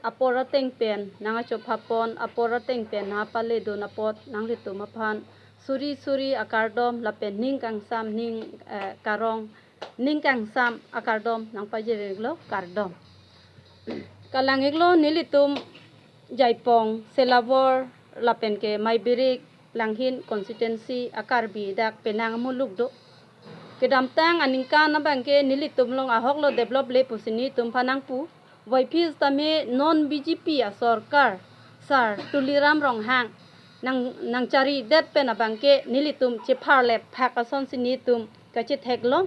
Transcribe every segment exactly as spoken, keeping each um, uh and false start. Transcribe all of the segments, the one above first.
Apor ateng pen nangkachophapon, apor ateng pen nangpaledun apot nanglitum aphan suri suri akardom lapen ning kangsam, ning, eh, karong, ning kangsam akardom nangpajirlo, kardom. Kalang-iklo nelitum Jaipong, Selabor lapen ke Maiberik, Langhin constituency a-Karbi dak penang muluk do. Kedamtang aningkan abangke nelitum along ahok lo develop le pusi nelitum aphan nangpu. Voiphit tame non B J P asorkar, Sir Tuliram Ronghang nang, nangcharidet pen abangke nelitum chepharle phak asonsi nelitum kachetheklong.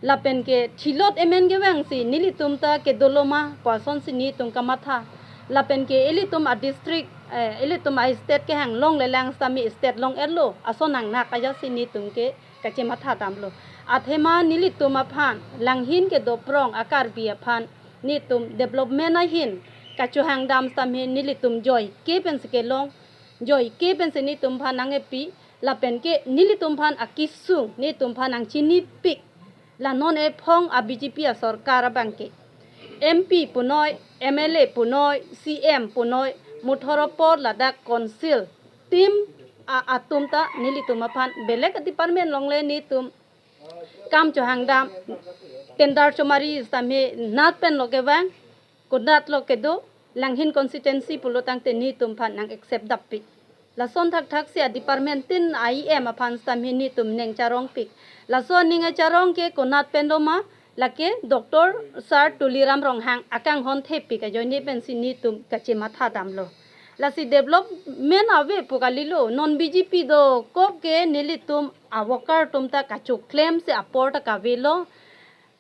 Lapen ke thilot emen kevangsi nelitum ta kedolo ma pu asonsi nelitum kamatha. Lapen ke ilitum a-district, eh, ilitum a-state kehang longlelang sitame state long-etlo ason nangnak ajatsi nelitum ke kachematha damlo. Athema nelitum aphan, Langhin kedo prong a-Karbi aphan nelitum development ahin kachohang dam sitame nelitum joike pensi kelong, joike pensi nelitum aphan nangkepi, lapen ke nelitum aphan akesung nelitum aphan nangchinipik. La non ephong a-B J P asorkar abangke M P punoi, M L A punoi, C M punoi, muthor apor ladak council team a, atum ta nelitum aphan belek department longle nelitum kam chohang dam, tender chomari sitame nat pen lo kevang, konat lo kedo, Langhin constituency pulo tangte nelitum aphan nang-accept dappik. Lason thakthak si a-department tin a-E M aphan sitame nelitum ning charongpik. Laso ning charong ke konat pen do ma, lake Doctor Sir Tuliram Ronghang akanghon thepik ajoine pensi nelitum kachematha damlo. Lasi development ave pu kalilo, non B J P dokok ke nelitum a-worker atum ta kachoklemsi apor ta kavelo,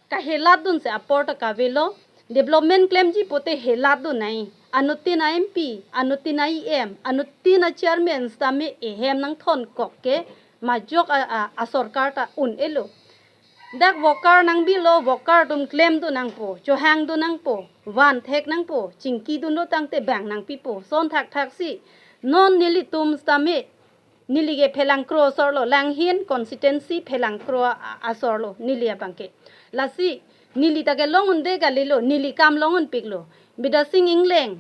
kahelatdunsi apor ta kavelo. Development klemji pote helatdun nai. Anuttin a-M P, anuttin a-E M, anuttin a-chairman sitame ehem nangthonkok ke majok a, a, asorkar ta un-elo. Dak worker nangbilo, worker atum klemdun nangpo, chohangdun nangpo, vanthek nangpo, chingkidunlo tangte bang nangpipo, son thakthak si. Non nelitum sitame neli ke phelang kro asor lo, Langhin constituency phelang kro a, asor lo neli abangke. Lasi neli ta kelong un-e kalilo, neli kam long unpiklo. Bidya Sing Engleng,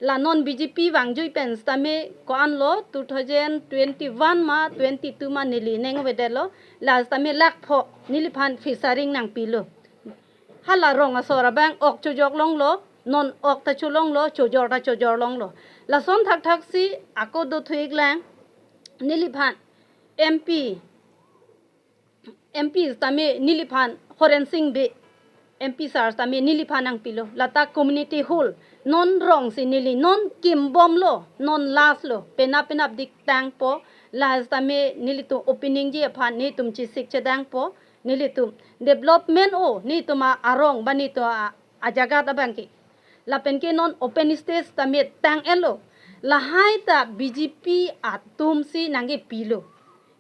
la non B J P vangjui pen sitame ko-an lo, two thousand twenty-one ma twenty-two ma neli ning avedetlo, la sitame lakh pho neliphan fesaring nangpilo. Hala rong asor abang ok chojok longlo, non ok ta cholonglo, chojor ta chojor longlo. Lason thakthak si ako dothu-iklang, neliphan M P, M P sitame neliphan Horen Sing Bey, M P sir sitame neliphan nangpilo, lata community hall, non rong si neli non kimbomlo, non last lo, penap penap dik tangpo, la sitame nelitum openingji aphan nelitum chesik chedangpo, nelitum development o, nelitum a, arong ba nelitum a, ajagat abangke. Lapen ke non open stage tame tang-etlo. Lahai ta B J P atum si nangkepilo.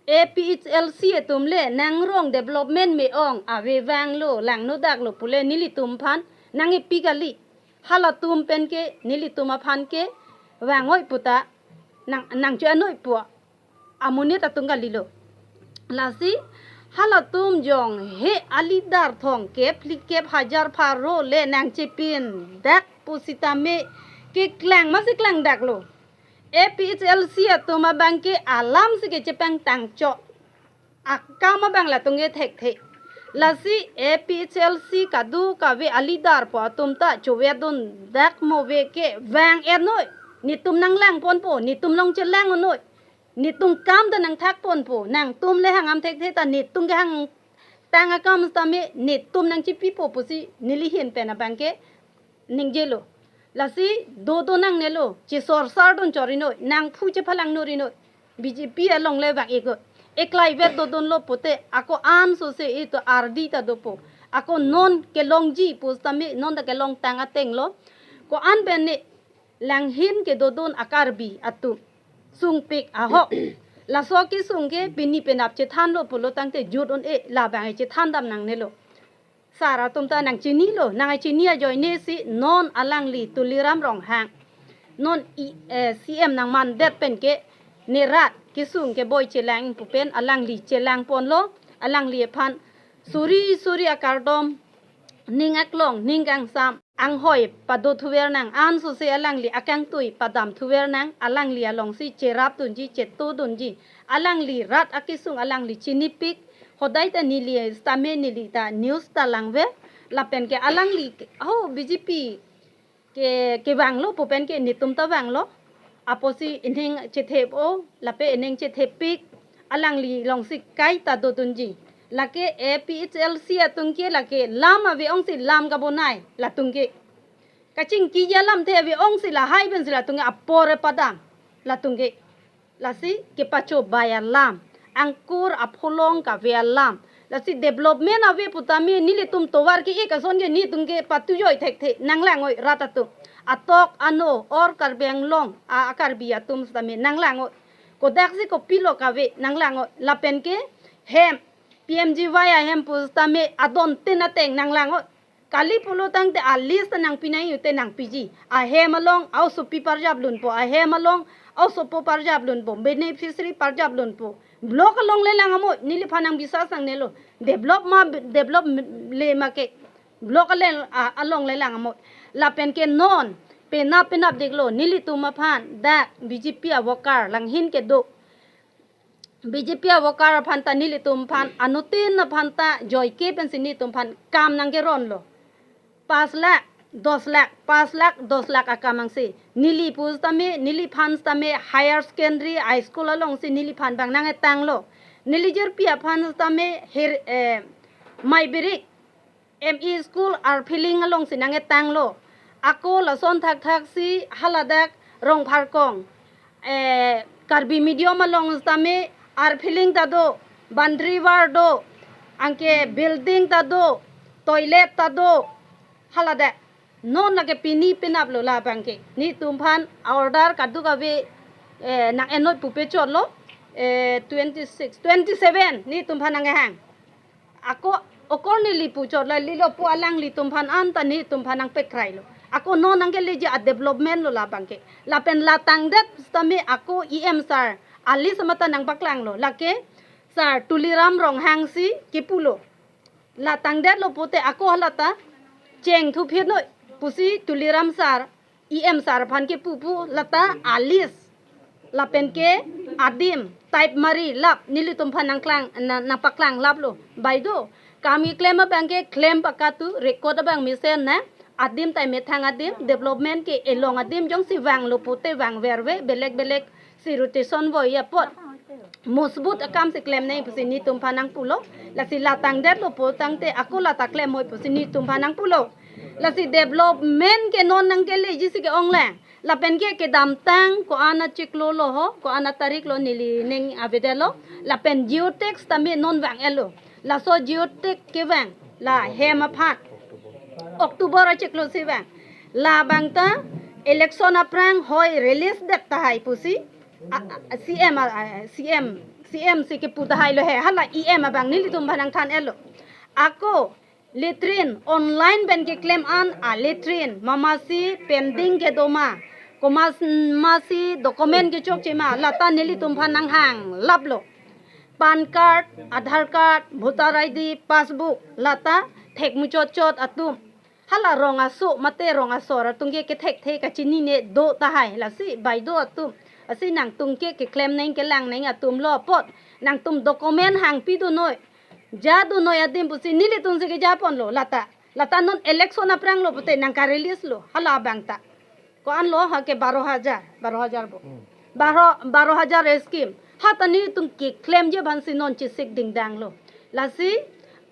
A P H L C atum le nangrong development me-ong ave vanglo, langno daklo pule nelitum aphan nangkepi kali. Halatum pen ke nelitum aphan ke vang-oi puta nang, nangcho-an-oi pu amonit atum kalilo. Lasi halatum jong he a-leader thomkep phlikep hajar pharo le nangchepin dak pusitame keklang masi klangdaklo. A P H L C atum abangke alam si kechepangtangcho, akam abang latum ke thekthe. Lasi A P H L C kadokave a-leader po atum ta chovedun dak move ke vang-et noi. Netum nanglangponpo, netum along chelang-un noi. Netum kam ta nangthakponpo, nangtum le hang-am thekthe ta netum kehangtang akam sitame netum nangchepipo pusi neli ahin pen abangke ningjelo. Lasi dodun nangnelo, chesorsardun chori noi, nangphu chephalang nori noi. B J P along le vang-ik noi. Eklaivet dodunlo pote ako an sose ito ardi ta dopo. Ako non kelongji pusitame non ta kelongtang atenglo. Ko-an pen ne Langhin kedodun a-Karbi atum sungpik ahok. Laso kesung ke pini penap chethanlo pulo tangte jut un-e, labang chethan dam nangnelo. Sir atum ta nangchinilo, nangchini ajoine si non alangli Tuliram Ronghang, non i, eh, C M nangmandet pen ke ne rat kesung keboi chelang pu pen alangli chelangponlo, alangli aphan suri suri akardom, ning aklong, ning kangsam. anghoi pado thuver nang, ansose alangli akangtui padam thuver nang, alangli alongsi cherap dunji, cheto dunji, alangli rat akesung alangli chinipik, hodai ta neli sitame neli ta news ta langver, lapen ke alangli ho B J P ke, kevanglo pu pen ke netum ta vanglo. Apotsi ineng chethep-o, lapen ineng chethepik, alangli longsi kai ta dodunji. Lake A P H L C atum ke lake lam ave ongsi lam kabonai latum ke. Kachingki alamthe ave ongsi lahai pensi latum ke apor padam latum ke. Lasi kepachobai alam, angkur apholong kave alam. Lasi development ave putame nelitum tovar ke-ik ason ke netum ke patujoi thekthe nanglang-oi rat atum. Atok ano or Karbi Anglong a, a Karbi atum sitame nanglang-oi. Kodaksi kopilo kave nanglang-oi. Lapen ke hem P M G Y ahem pusitame adon tin ateng nanglang-oi. Kali pulo tangte a list nangpi nang-ute nangpiji. Ahem along a osopi parjap lunpo, ahem along a osopo parjap lunpo, beneficiary parjap lunpo. Block along le lang amo, neliphan nangbisas nangnelo. Develop ma, develop le ma ke. Block ale, a, along le lang amo. Lapen ke non, penap penap diklo, nelitum aphan, dak B J P a worker, langhin kedo. B J P a worker aphan ta nelitum aphan, anuttin aphan ta joike pensi netum aphan kam nangkeronlo. Pas lakh, dos lakh, pas lakh, dos lakh akam angse. Neli pusitame, neliphan sitame higher secondary, high school alongsi neliphan bang nangetanglo. Neli jirpi aphan sitame her, eh, Maiberik M E school arphiling alongsi nangetanglo. Ako lason thakthaksi haladak Rongpharkong, eh, Karbi medium along sitame arphiling ta do, boundary wall do, anke building ta do, toilet ta do, haladak. Non lake pini penaplo labang ke. Netum aphan order kadokave, eh, nang-enoi pupe chotlo, eh, twenty-six, twenty-seven netum aphan nanghang. Ako okor neli puchotlo, lilo pu alanglitum aphan anta netum aphan nangpekrailo. Ako non nangkeleji a development lo labang ke. Lapen latangdet sitame ako E M sir a list mata nangpaklanglo. Lake sir Tuliram Ronghang si kepulo. Latangdetlo pute ako halata cheng thuphi noi pusi Tuliram sir, E M sir aphan kepu pu lata a list. Lapen ke adim, type mari lap, nelitum aphan nangklang, na, nangpaklang laplo. Baideo, kam keklem abang ke klem pakatu, record abang mesen na, adim tai methang adim, development ke elong adim jongsi vanglo pute vangverve, belek belek si rotation voi apot. Mosbut akam si klem nang pusi netum aphan nangpulo. Lasi latangdetlo pu tangte ako lata klem hoi pusi netum aphan nangpulo. Lasi development ke non nangkeleji si ke-ong lang. Lapen ke kedamtang ko-an achiklo lo ho, ko-an atarik lo neli ning avedetlo. Lapen geotag sitame non vang-etlo. Laso geotag kevang la hem aphan October achiklo si vang. Labang ta election aphrang hoi release det tahai pusi a, a, C M, a, a, C M, C M si kepu tahailo he, hala E M abang nelitum aphan nangthan-etlo. Ako latrine online pen keklem an a latrine, mamasi pending kedo ma, komas masi document kechokche ma, lata nelitum aphan nanghang laplo. PAN card, Aadhaar card, voter I D, passbook, lata thek muchot chot atum. Hala rong aso mate rong asor atum ke kethekthe kachinine do tahai, lasi baideo atum. Lasi nangtum ke keklem nang kelang nang atum lo apot, nangtum document hangpi dunoi, ja dunoi adim pusi nelitum si kejaponlo lata. Lata non election aphrang lo pute nangka-release lo, hala abang ta. Ko-an lo ha ke baro hajar, baro hajar bo. Hmm. Baro, baro hajar scheme. Ha ta netum keklemji aphansi non chesik dingdanglo. Lasi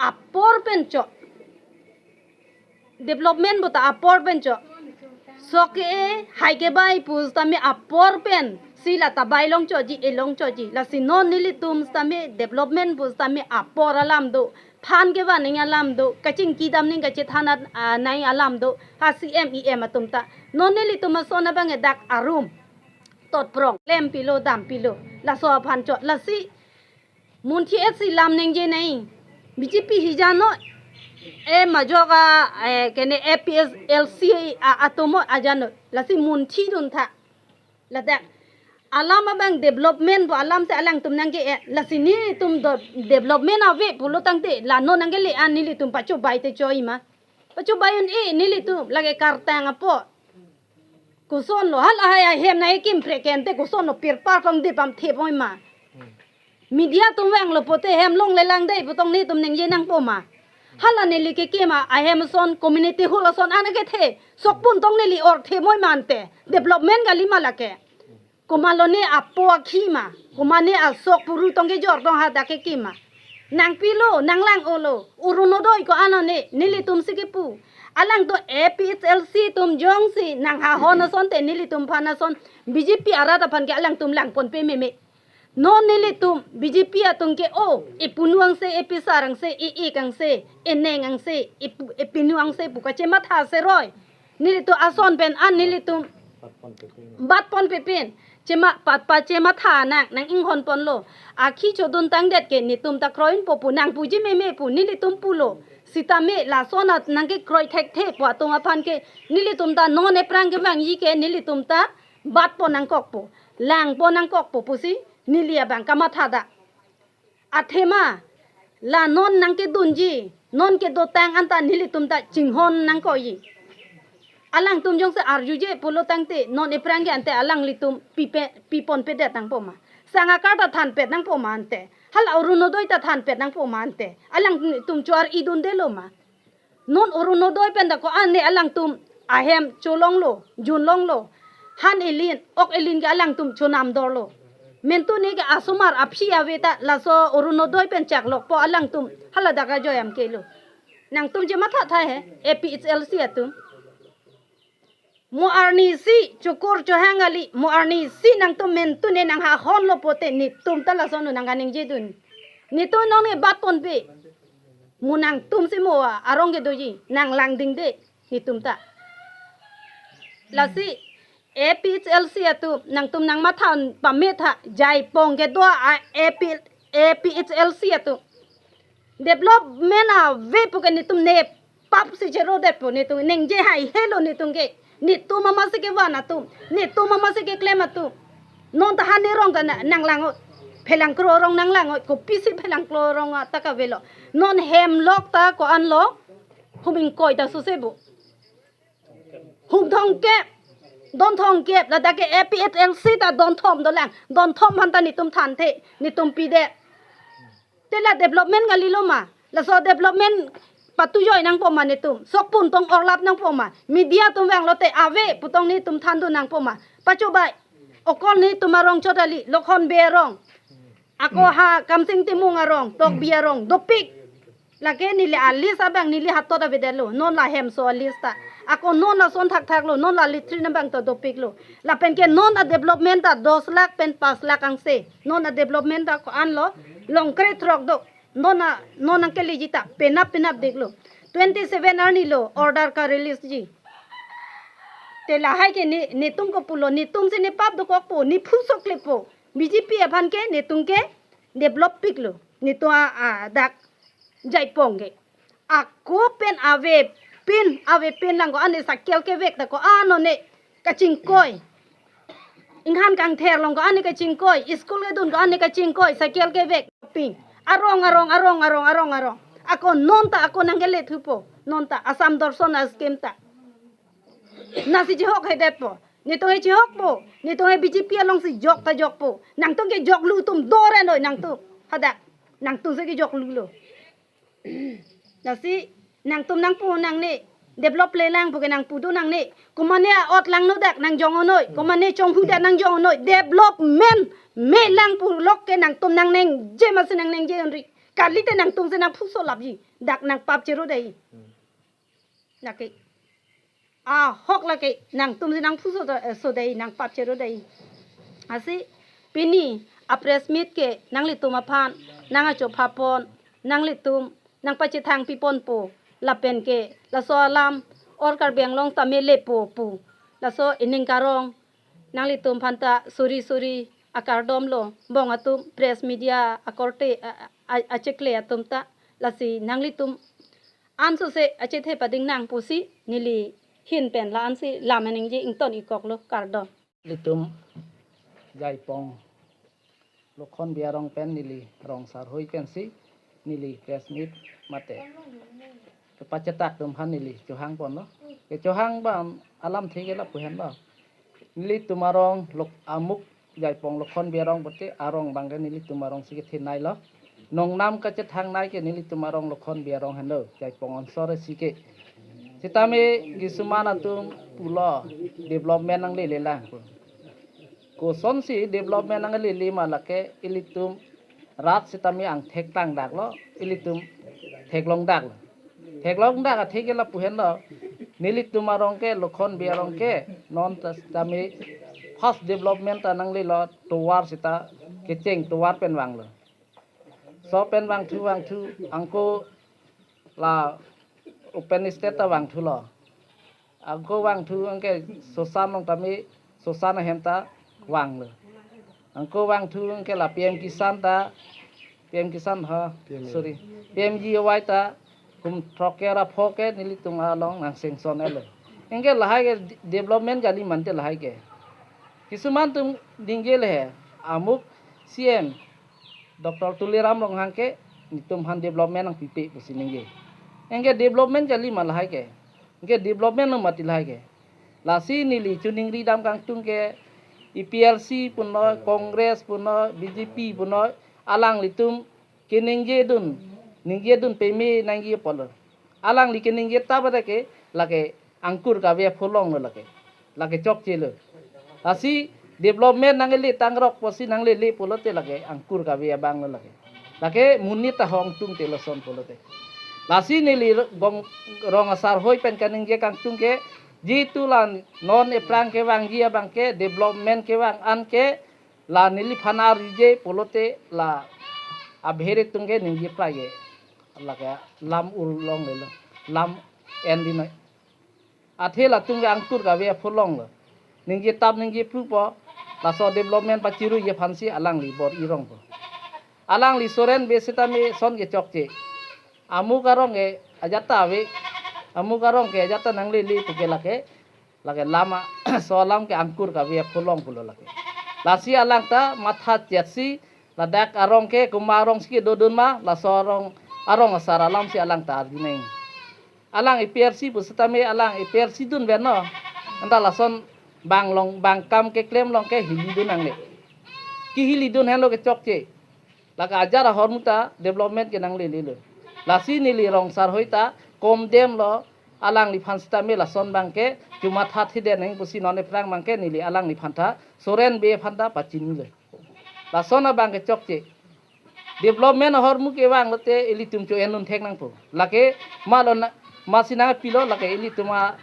apor pen chot. Development bo ta apor pen chot. Sok ke-e, hai kebai pusitame apor pensi lata bai long chotji, e long chotji. Lasi non nelitum sitame development pusitame apor alam do. Phan kevan nang alam do. Kachingki dam nang kachethan at, ah, nang alam do. Ha C M E M atum ta. Non nelitum ason abang ke dak arum. Totprong. Klempilo, dampilo. Laso aphan chot. Lasi munthi et si lam nangji nai. B J P hi jano. E majok a, eh, kene A P H L C a, atum ajano. Lasi munthi dun tha. Ladak alam abang development pu alam si alangtum nangke-et. Lasi netum do development ave pulo tangte la non nangkele an nelitum pachobai te choi ma. Pachobai un-e nelitum lake kartang apot. Kosonlo, hala hai ahem nangkekim prekente kosonlo pirpar tong dipam thepoi ma. Media atum vanglo pote hem longle lang dei pu tong netum ningje nangpo ma. Hala neli kekim ahem ason community hall ason an kethe. Sokpun tong neli or thepoi ma ante. Development kali ma lake. Komatlo ne apo akhi ma, komat ne asok puru tong kejor tong hadak kekim ma. Nangpilo, nanglang-olo, Orunodoi ko-an ne, nelitum si kepu. Alangtum A P H L C atum jongsi nanghahon asonte nelitum aphan ason B J P arat aphan ke alangtum langponpe meme. Non nelitum B J P atum ke o, epunu angse, episar angse, e-ik angse, eneng angse, epu-, epinu angse pu kachematha seroi. Nelitum ason pen an nelitum batponpe pen. Chema pat pachematha nang, nang-inghonponlo. Akhi chodun tangdet ke netum ta kroinpo pu nangpuji meme pu nelitum pulo. Sitame lason at nangkekroi thekthe pu atum aphan ke nelitum ta non ephrang kevangji ke nelitum ta batpon nangkokpo. Langpon nangkokpo pusi neli abang kamatha da. Athema, la non nangkedunji, non kedotang anta nelitum ta chinghon nangkokji. Alangtum jongsi arjuje pulo tangte, non ephrang ke ante alanglitum pipe, piponpedet nangpo ma. Sang akar ta thanpet nangpo ma ante. Hala Orunodoi ta thanpet nangpo ma ante. Alangtum chuar idundelo ma. Non Orunodoi pen ta ko-an ne alangtum ahem cholonglo, junlonglo. Han elin, ok elin ke alangtum chonamdorlo. Mentu ne ke asomar aphi ave ta laso Orunodoi pen chaklokpo alangtum haladak ajoyam kelo. Nangtum chematha tha he, A P H L C atum. Mo arni si chukur chuhang kali, mo arni si nangtum mentu ne nanghahonlo pote netum ta lason nangkaningjedun. Netum non ne batponpe. Mo nangtum si mo a-, arong kedoji, nanglangdingde, netum ta. Lasi, A P H L C atum, nangtum nangmatha pame tha, Jaipong kedo a A P, A P H L C atum. Development ave pu ke netum ne pap si cherodetpo netum, ningje haihelo netum ke. Netum amatsi kevan atum, netum amatsi keklem atum. Non ta han ne rong ta na-, nanglang-oi. Phelang kro rong nanglang-oi. Kopisi phelang kro rong ta kavelo. Non hem lok ta ko-anlo. Hum ingkoi ta suse bo. Hum thomkep. Don thomkep. Ladak ke A P H L C ta don thom dolang. Don thom aphan ta netum thanthe. Netum pidet. Te la development kalilo ma. Laso development patujoi nangpo ma netum. Sokpun tong orlap nangpo ma. Media atum vanglote ave pu tong netum thandun nangpo ma. Pachobai. Okol netum arong chot kali. Lokhon Bey arong. Ako ha Kamsing Timung arong. Tokbi arong. Dopik. Lake neli a-list abang neli hatot avedetlo. Non la hemso a-list ta. Ako non lason thakthaklo. Non la latrine abang ta dopiklo. Lapen ke non a-development ta dos lakh pen pas lakh angse. Non a-development ta ko-anlo, longkre throk do. Non a, non nangkeleji ta, penap penap deklo. Twenty seven arni lo, order ka-release ji. Te lahai ke ne, netum kopulo, netum si ne pap dokokpo, ne phu soklepo. B J P aphan ke, netum ke, develop piklo. Netum a, a, dak, Jaipong ke. Ako pen ave pin, ave pin lang ko-an ne cycle kevek ta ko-an ne kachingkoi. Inghan kangther along ko-an ne kachingkoi, school kedun ko-an ne kachingkoi, cycle kevek pin. Arong, arong, arong, arong, arong, arong. Ako non ta, ako nangkele thupo. Non ta, Assam Darshan a-scheme ta. Nasi chihok hedetpo. Netum he chihokpo. Netum he B J P alongsi jok ta jokpo. Nangtum kejoklu atum dore noi nangtum. Hadak. Nangtum si kejoklulo. Lasi nangtum nangpu nangne, develop le lang pu ke nangpu do nangne. Komatne a-ot langno dak nangjong-o noi. Komatne chonghu dak nangjong-o noi. Development me lang pu lok ke nangtum nangningje masi nangningje unri. Kalite nangtum si nangphu solapji. Dak nangpap chero dei. Lake. Ahok lake nangtum si nangphu so, eh, so dei, nangpap chero dei. Lasi pini a-press meet ke nanglitum aphan nangkachophapon, nanglitum nangpachethang piponpo, lapen ke laso alam or Karbi Anglong tame lepo pu. Laso ining karong nanglitum aphanta suri suri akardom lo, bong atum press media akorte a, a, a, achekle atum ta, lasi nanglitum ansose achethe pading nang pusi neli ahin pen la-ansi lam aningje ington-ik koklo, kardom. Nelitum Jaipong Lokhon Bey arong pen neli rong sarhui pensi neli press meet mate Pachetak atum aphan neli chohang ponlo. Kechohang abang alamthe ke lapu henlo. Nelitum arong Lok-, amuk Jaipong Lokhon Bey arong pulote arong abangke nelitum arongsi kethenei lo. Nongnam kachethangnei ke nelitum arong Lokhon Bey arong henlo, Jaipong onsor si ke. Sitame kisuman atum pulo development nanglelelang. Kosonsi development nanglele ma lake ilitum rat sitame angthek tangdaklo, ilitum theklongdaklo. Theklongdak athe ke lapu henlo. Nelitum arong ke, Lokhon Bey arong ke, non ta sitame first development ta nanglelo tovar sita kecheng tovar pen vanglo. So pen vangthu vangthu angko la open stage ta vangthulo. Angko vangthu anke Sosan along tame Sosan ahem ta vanglo. Angko vangthu anke la P M Kisan ta, P M Kisan ha, P M A Y. Sorry, P M G Y ta kum throk ke ra pho ke nelitum along nang sanction etlo. Anke lahai ke de-, development kali mante lahai ke. Kisuman atum ningjelo he, amuk C M Doctor Tuliram Ronghang ke netum aphan development nangpipe pusi ningje. Anke development kali ma lahai ke. Anke development lo mati lahai ke. Lasi neli choningri dam kangtung ke A P H L C punoi, Congress punoi, B J P punoi, alanglitum keningjedun, ningjedun peme nangji apotlo. Alangli keningje ta pada ke lake angkur kave aphu longlo lake. Lake chokchelo. Lasi development nanglele tangrok pusi nanglele pulote lake angkur kave abanglo lake. Lake monit ahong tung te lason pulote. Lasi neli gong rong asar hoi pen kaningje kangtung ke jitu la non ephrang kevangji abangke development kevang anke la neliphan arjuje pulote la abhere atum ke ningje prai ke. Lake lam ur longlelo. Lam en dinoi. Athe latum ke angkur kave aphu longlo. Ningje tap ningje phrupo. Laso development pachiruji aphansi alangli bor-i rongpo. Alangli Soren Bey sitame son ke chokche. Amuk arong ke ajat ta ave. Amuk arong ke ajat ta nanglele puke lake. Lake lam a, so alam ke angkur kave aphu long pulo lake. Lasi alang ta matha chetsi ladak arong ke komat arongsi kedodun ma, laso arong, arong asar alamsi alang ta arjunang. Alang A P H L C pu sitame alang A P H L C dun pen no. Anta lason bang long, bang kam keklem along ke hilidun nangne. Kehilidun henlo ke chokche. Lake ajat ahormu ta development ke nanglelelo. Lasi neli rong asar hoi ta komdemlo, alangliphan sitame lason abangke chomatha thedetnang pusi non ephrang abangke neli alangliphan ta Soren Bey aphan ta pachinilo. Lason abangke chokche. Development ahormu kevang lote ilitum cho-en un thek nangpo. Lake malo na, masi nangpilo lake ilitum a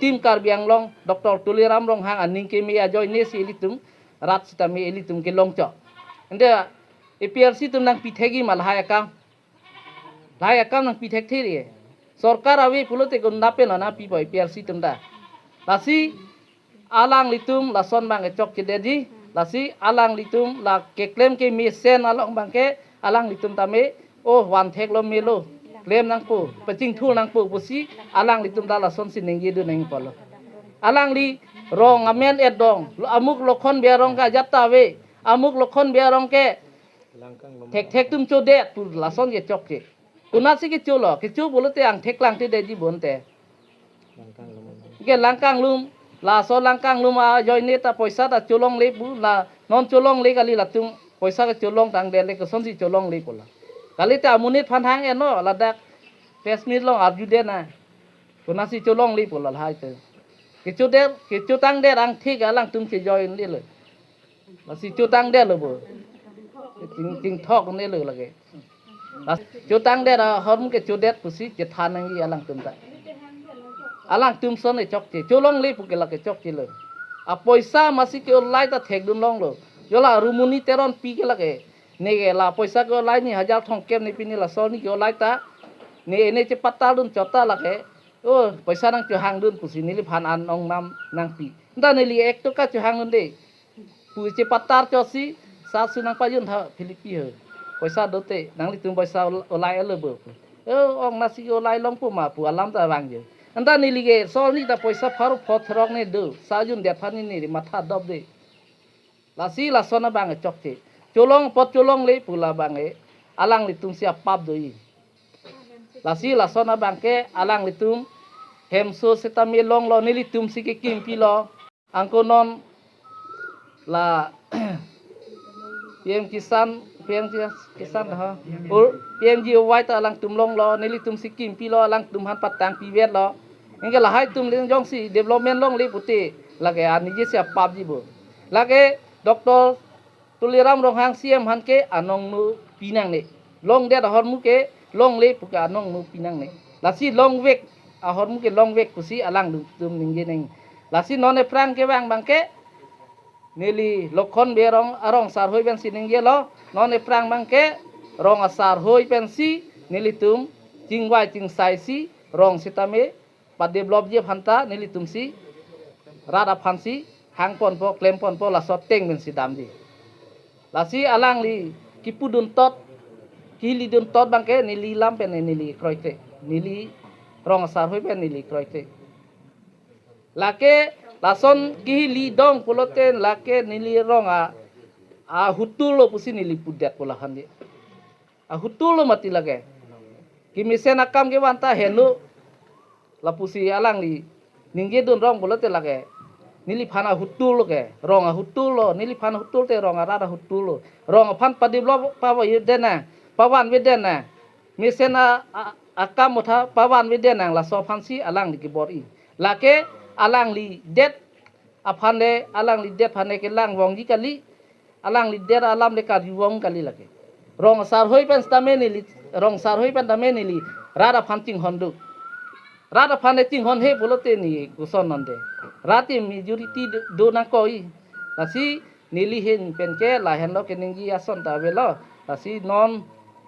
Team Karbi Anglong Doctor Tuliram Ronghang aning keme ajoinesi ilitum rat sitame ilitum kelong chok. Ante A P H L C atum nangpi thekji ma lahai akam. Lahai akam nangpi thekthe ri. Sorkar ave pulote konat pen lo nangpipo A P H L C atum ta. Lasi alanglitum lason abangke chokchedetji. Lasi alanglitum la keklem kemesen along abangke alanglitum tame, oh, van theklo melo. Klem nangpo, pachingthur nangpo pusi alanglitum ta lasonsi ningjedun nangpo lo. Alangli rong amen etdong, amuk Lokhon Bey arong ke ajat ta ave, amuk Lokhon Bey arong ke thekthek atum chodet pu lason ke chokche. Konatsi kecholo, kecho pulote angthek lang thedetji bonte. Ke Langkanglum, laso Langkanglum ajoine ta poisa ta cholongle pu, la non cholongle kali latum poisa ke cholongtangdet le kosonsi cholongle pu la. Kalite amonit aphan hang-etno ladak press meet along arjudet na. Konatsi cholongle pu la lahai te. Kechodet, kechotangdet angthek alangtum chejoinlelo. Lasi chotangdetlo bo. Ching, chingthok nelo lake. Lasi chotangdet ahormu ke chodet pusi chethan nangji alangtum ta. Alangtum son e chokche. Cholongle puke lake chokchelo. Apoisa masi ke-olai ta thekdun longlo. Jo la Rumoni Teronpi ke lake. Ne ke la poisa ke-olai ni hajar thomkep ne pini laso arni ke-olai ta. Ne ene chepatardun chot ta lake. Oh, poisa nangchohangdun pusi neliphan an ongnam nangpi. Anta neli ek toka chohangdunde pu chepatar chotsi, sa su nangpajun tha Philippi ho. Poisa dote, nanglitum poisa ol-, olai elo bo. O, ong nasi olai longpo ma pu alam ta vangje. Anta neli ke so arni ta poisa pharo pho throk ne do, sa jundet aphan neli matha dopde. Lasi lason abang chokche. Cholong apot cholongle pu la abang e, alanglitumsi apap do-i. Lasi lason abangke alanglitum hemso setame longlo, nelitum si kekim pilo. Anke non la P M Kisan, P M Kisan ha. Or P M G Y ta alangtum longlo, nelitum si kim pilo, alangtum aphan patang pivetlo. Anke lahai atum le jongsi development longle pute, lake anije si apapji bo. Lake Doctor Tuliram Ronghang C M aphan ke anong nu pinangne. Longdet ahormu ke longle puke anong nu pinangne. Lasi longvek ahormu ke longvek pusi alangtum ningje nang. Lasi non ephrang kevang abangke neli Lokhon Bey arong, arong asarhoi pensi ningjelo, non ephrang abangke rong asarhoi pensi nelitum chingvai chingsai si rong setame padevelopji aphanta nelitum si rat aphansi hangponpo, klemponpo, laso ateng pensi damji. Lasi alangli kipudun tot, kihilidun tot abangke neli lam pen neli kroikre, neli rong asarhoi pen neli kroikre. Lake lason kihili dong pulote lake neli rong a, ahutul lo pusi neli pudet pu lahandi. Ahutul lo mati lake. Kemesen akam kevan ta heno. Lapusi alangli ningjedun rong pulote lake neliphan ahutul lo ke. Rong ahutul lo, neliphan ahutul te rong arat ahutul lo. Rong aphan padevelop pavai den na, pavanve den na. Mesen a, a, akam motha pavanve den nang, laso aphansi alangli kebor-i. Lake alangli det aphan le, alangli det aphan le kelang vangji kali, alangli det alam le karju vang kali lake. Rong asarhoi pen tame neli, rong asarhoi pen tame neli rat aphan chinghon duk. Rat aphan le chinghon he pulote ne koson nonde. Rat ti majority do, do nangkok-i. Lasi neli ahin pen ke lahenlo keningje ason ta avelo. Lasi non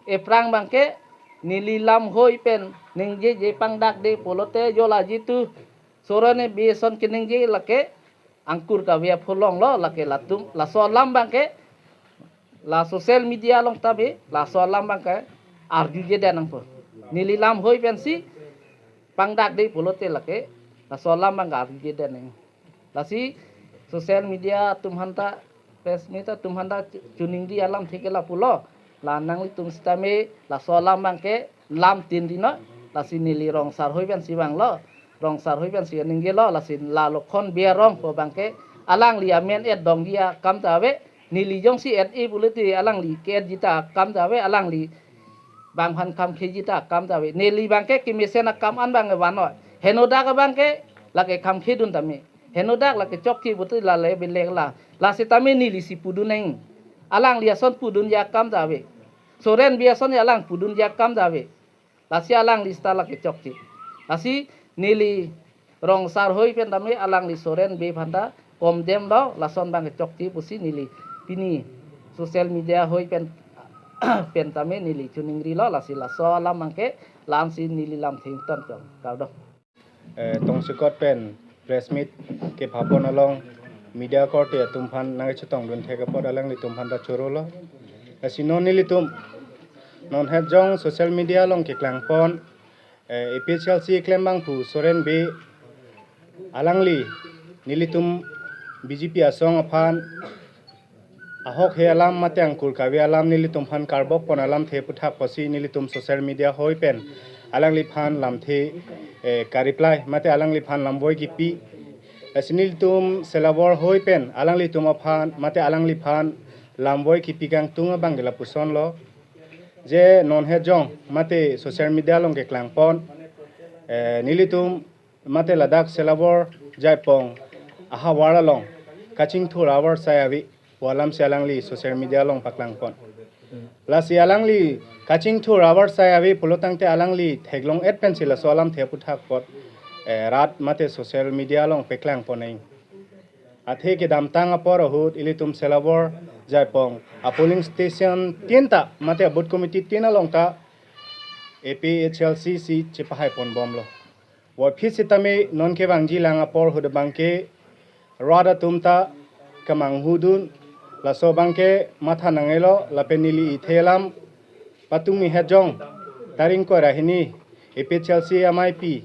ephrang abangke neli lamhoi pen ningjeje pangdakde pulote jo la jitu Soren Bey ason keningje lake angkur kave aphu longlo, lake latum, laso alam abangke la social media along ta be, laso alam abangke arjuje den nangpo. Neli lamhoi pensi pangdakde pulote lake laso alam abangke arjuje den nang. Lasi social media atum aphanta, press meet atum aphanta chu-, choningri alamthe ke lapulo. La nanglitum sitame laso alam abangke lamtin ri noi. Lasi neli rong asarhoi pensi vanglo. Rong asarhoi pensi ningjelo. Lasi la Lokhon Bey arong pu abangke alangli amen et dongji akam ta ave. Neli jongsi et-e pulote alangli ke-etji ta akam ta ave, alangli bang aphan kham kheji ta akam ta ave. Neli abangke kemesen akam an abang van noi. Henodak abangke lake kham khedun tame. Henodak lake chokche pulote la le belek la. La setame neli si pudun nang. Alangli ason pudunji akam ta ave. Soren Bey ason alang pudunji akam ta ave. Lasi alangli seta lake chokche. Lasi neli rong asarhoi pen tame alangli Soren Bey aphanta condemn lo, lason abangke chokche pusi neli pini social media hoi pen, pen tame neli choningrilo, lasi laso alam abangke la-ansi neli lamthe ingtonpon. Kardom. Eh, tongsekot pen press meet kepapon along media korte atum aphan nangchetongdun thek apot alanglitum aphanta chorolo. Lasi non nelitum non het jong social media along keklangpon, eh, A P H L C klembangphu Soren Bey alangli nelitum B J P asong aphan ahok he alam mate angkur kave alam nelitum aphan karbokpon alamthe aputhak pusi nelitum social media hoi pen alangliphan lamthe, eh, ka-reply mate alangliphan lamvoi kipi. Lasi nelitum Selabor hoi pen alanglitum aphan mate alangliphan lamvoi kipi kangtung abangke lapusonlo. Je non het jong mate social media along keklangpon, eh, nelitum mate ladak Selabor Jaipong ahavar along kachingthur avarsai ave pu alamsi alangli social media along paklangpon. Lasi alangli kachingthur avarsai ave pulo tangte alangli theklong-et pensi laso alamthe aputhak apot, eh, rat mate social media along peklangpon nang. Athe kedamtang apor ahut ilitum Selabor Jaipong a polling station tin ta mate booth committee tin along ta A P H L C si chepahaiponbomlo. Puvoiphit sitame non kevangji lang apor ahut abangke rat atum ta kemanghudun, laso abangke matha nangelo lapen neli ithe alam patung ni het jong tarik ingkoi ra hini A P H L C amaipi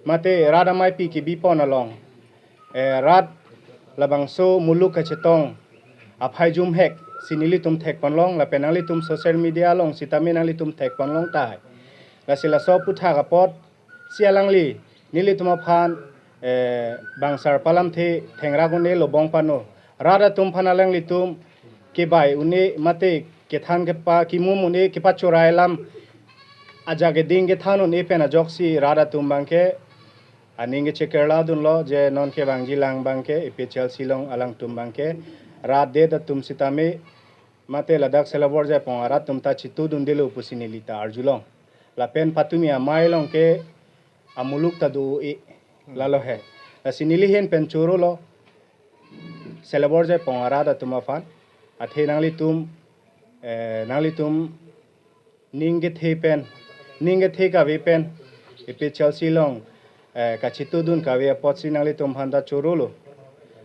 mate rat amaipi kebipon along, eh, rat labangso muluk kachetong aphai jumhek si nelitum thekponlong lapen nanglitum social media along sitame nanglitum thekponlong tahai. Lasi laso aputhak apotsi alangli nelitum aphan, eh, bang sarpo alamthe thengrak un-e lo, bong pano. Rat atum aphan alanglitum kebai un-e mate kethan kepa kimum un-e, kepachorai alam ajak eding kethan un-e pen ajoksi rat atum abangke aning kechekirla dunlo, je non kevangji lang abangke A P H L C along alangtum abangke rat det atum sitame mate ladak Selabor Jaipong arat atum ta chitudundelo pusi neli ta arjulong. Lapen patumi amei along ke amuluk ta do-e, lalo he. Lasi neli ahin pen chorolo Selabor Jaipong arat atum aphan. Athe nanglitum, eh, nanglitum ning kethe pen, ning kethe kave pen, A P H L C along, eh, kachitudun kave apotsi nanglitum aphan ta chorolo.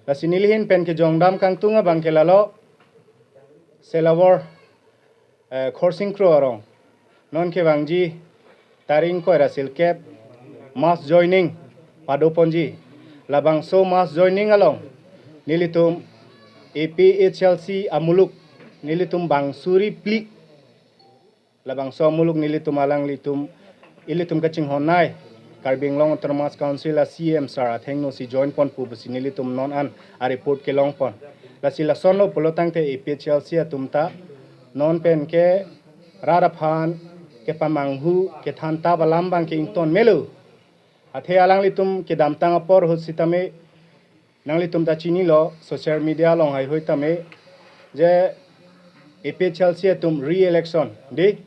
Lasi neli ahin pen kejongdam kangtung abangke lalo, Selabor, eh, Khorsing Kro arong non kevangji tarik ingkoi ra silkep mass joining padoponji. Labangso mass joining along nelitum A P H L C amuluk, nelitum bang suri phli, labangso amuluk nelitum alanglitum, ilitum kachinghon-nei, Karbi Anglong Autonomous Council a C E M sir athengnosi join ponpo pusi nelitum non an areport kelongpon. Lasi lasonlo pulotangte A P H L C atum ta non pen ke rat aphan kepamanghu kethantap alam abangke ington melo. Athe alanglitum kedamtang apor ahut sitame nanglitum ta chinilo, social media along haihui tame, je A P H L C atum re-election, dei,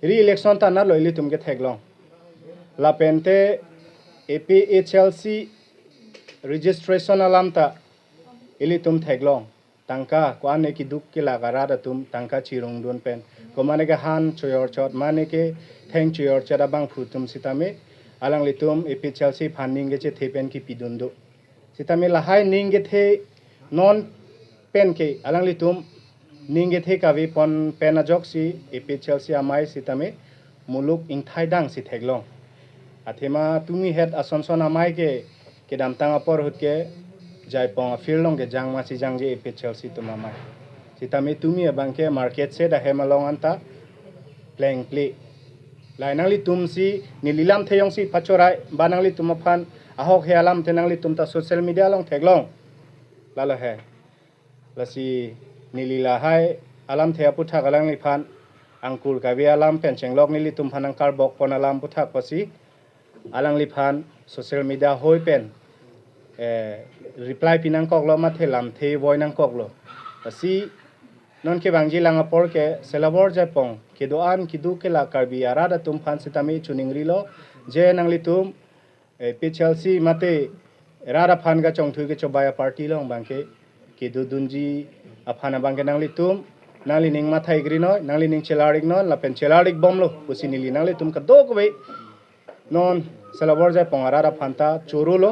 re-election ta natlo ilitum ketheklong. Lapente A P H L C registration alam ta ilitum theklong. Tangka ko-an ne keduk kelak arat atum tangka chirungdun pen, ko mane ke han choyorchot, mane ke theng choyorchot abangphu atum sitame alanglitum A P H L C aphan ning kechethe pen kepidun do. Sitame lahai ning kethe non pen ke alanglitum ning kethe kavepon pen ajoksi A P H L C amei sitame muluk ingthaidang si theklong. Athema tumihet asonson amei ke kedamtang apor ahut ke Jaipong a-field along kejang masi jangje A P H L C atum amei. Sitame tumi abangke market shed ahem along anta plengple. Lahai nanglitumsi neli lamthe jongsi pachorai ba nanglitum aphan ahok he alamthe nanglitum ta social media along theklong. Lalo he. Lasi neli lahai alamthe aputhak alangliphan angkur kave alam pen chenglok nelitum aphan nangkarbokpon alam aputhak apotsi alangliphan social media haihui pen, eh, reply pinangkoklo mate lamthe voi nangkoklo. Lasi non kevangji lang apor ke Selabor Jaipong kedo-an keduk kelak Karbi arat atum aphan sitame choningrilo, je nanglitum A P H L C mate rat aphan kachongthui kechobai a-party along abangke kedodunji aphan abangke nanglitum nanglining matha-ikrinoi, nanglining chelar-iknon lapen chelar-ikbomlo pusi neli nanglitum kadokave non Selabor Jaipong arat aphan ta chorolo.